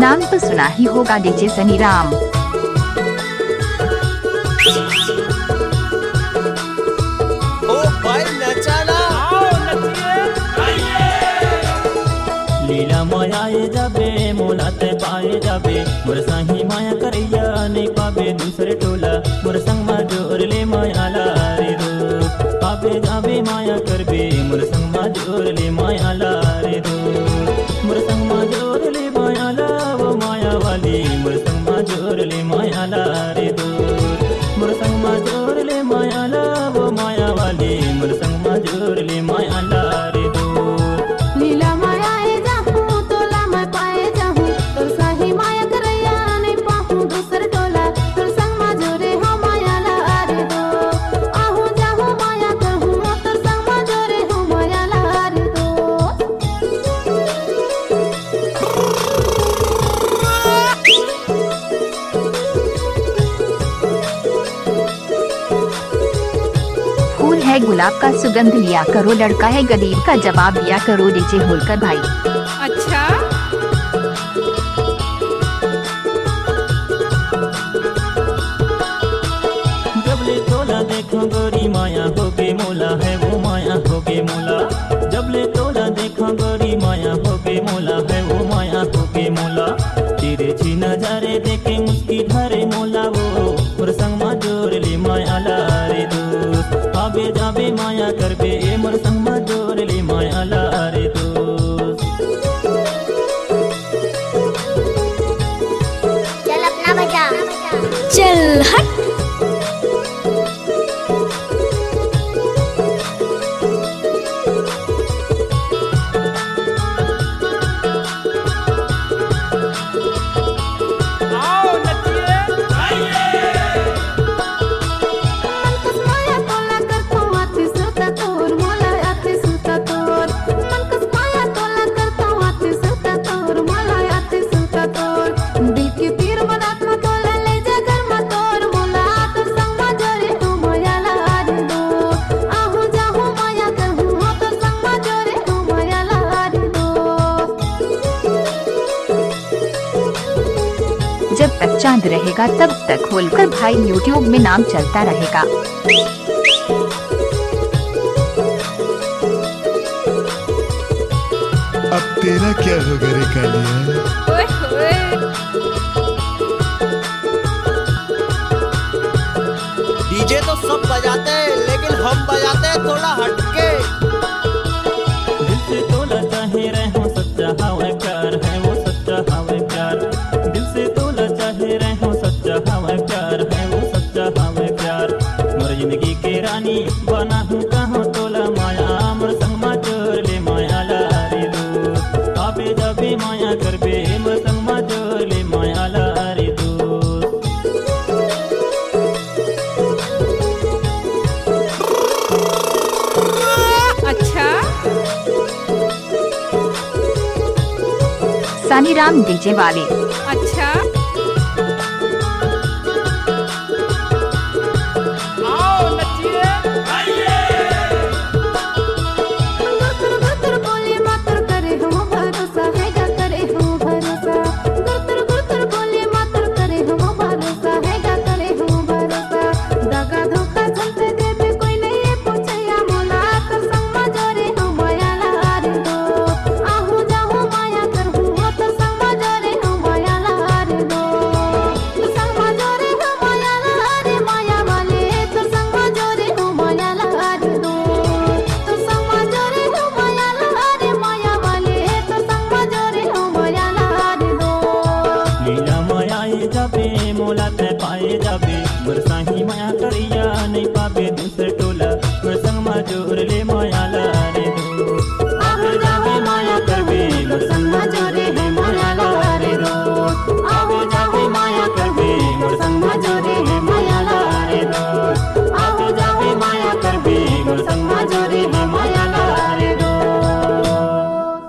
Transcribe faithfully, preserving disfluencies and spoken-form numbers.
नाम तो सुना ही होगा, डीजे सनी राम। ओ भाई, नचाना। लीला माया ए जाबे, मोला ते पाए जाबे, मोर साही माया करैया नहीं पाबे दूसरे टोला। मोर संग मा जोर ले माया ला रे दोस्त, आबे जाबे माया करबे, मोर संग मा जोर ले माया ला रे दोस्त, मोर संग मा जोर ले माया ला वो माया वाली, मोर संग मा जोर ले माया ला रे दोस्त, मोर संग मा जोर ले माया ला वो माया वाली, मोर संग मा जोर ले माया ला रे दोस्त। लीला माया ए जाहूं, तोला मैं पाए जाहूं, तोर साही माया करैया नहीं पाहूं दूसर टोला, तोर संग मा जोरे हो माया ला रे दोस्त, आहूं जाहूं माया करहूं, तोर संग मा जोरे हो माया ला रे दोस्त। फूल है गुलाब का सुगंध लिया करो, लड़का है गरीब का जवाब दिया करो, डीजे होलकर भाई। अच्छा। जब ले तोला देखो गोरी माया होगे मोला, है वो माया होगे मोला। जब ले तोला देखो गोरी माया होगे मोला, है वो माया होगे मोला। तिरछी नजरे देखे मुस्की धरे मोला वो, मोर संग मा जोर ले माया ला रे दोस्त। आबे जाबे माया करबे ए, मोर संग मा जोर ले माया ला रे दोस्त। चल अपना बजा। चल हट। आओ नचिए। मन कस माया तोला करथों, आथे सुरता तोर, मोला आथे सुरता तोर। मन कस माया तोला करथों, आथे सुरता तोर, मोला आथे सुरता तोर। दिल के तीर मनात म तोला ले जा घर म तोर, मोला तोर संग म जोरे हो माया ला रे दो। आहूं जाहूं माया करहूं, तोर संग म जोरे हो माया ला रे दो। जब तक चांद रहेगा तब तक होलकर भाई YouTube में नाम चलता रहेगा। अब तेरा क्या होगा रे कालिया? ओए होए। डीजे तो सब बजाते हैं, लेकिन हम बजाते हैं थोड़ा हटके। दिल से तोला चाहे रहे हो, सच्चा हवे प्यार है वो, सच्चा हवे प्यार। दिल से तोला चाहे रहे हो, सच्चा हवे प्यार है वो, सच्चा हवे प्यार। मोर जिंदगी के रानी बनाहूं कहां तोला माया, मोर संग मा जोर ले माया ला रे दोस्त। आबे जाबे माया करबे, मोर संग मा जोर ले माया ला रे दोस्त। अच्छा। सनी राम डीजे वाले। अच्छा। आओ नचिए। गुरतुर गुरतुर बोले मातुर करे हो भरोसा, है गा करे हो भरोसा। गुरतुर गुरतुर बोले मातुर करे हो भरोसा, है गा करे हो भरोसा। दगा धोखा झूठ देबे कोई नहीं ये पूछैया मोला, तोर संग मा जोरे हो माया ला रे दो। आहूं जाहूं माया करहूं, तोर संग मा जोरे हो माया ला रे दो। तोर संग मा जोरे हो माया ला रे माया वाले, तोर संग मा जोरे हो माया ला रे दो। तोर संग मा जोरे हो माया ला रे माया वाले, तोर संग मा जोरे हो माया ला रे दो। लीला माया ए जाबे, मोला ते पाए जाबे, मोर साही माया करैया नहीं पाबे दूसर टोला। मोर संग मा जोर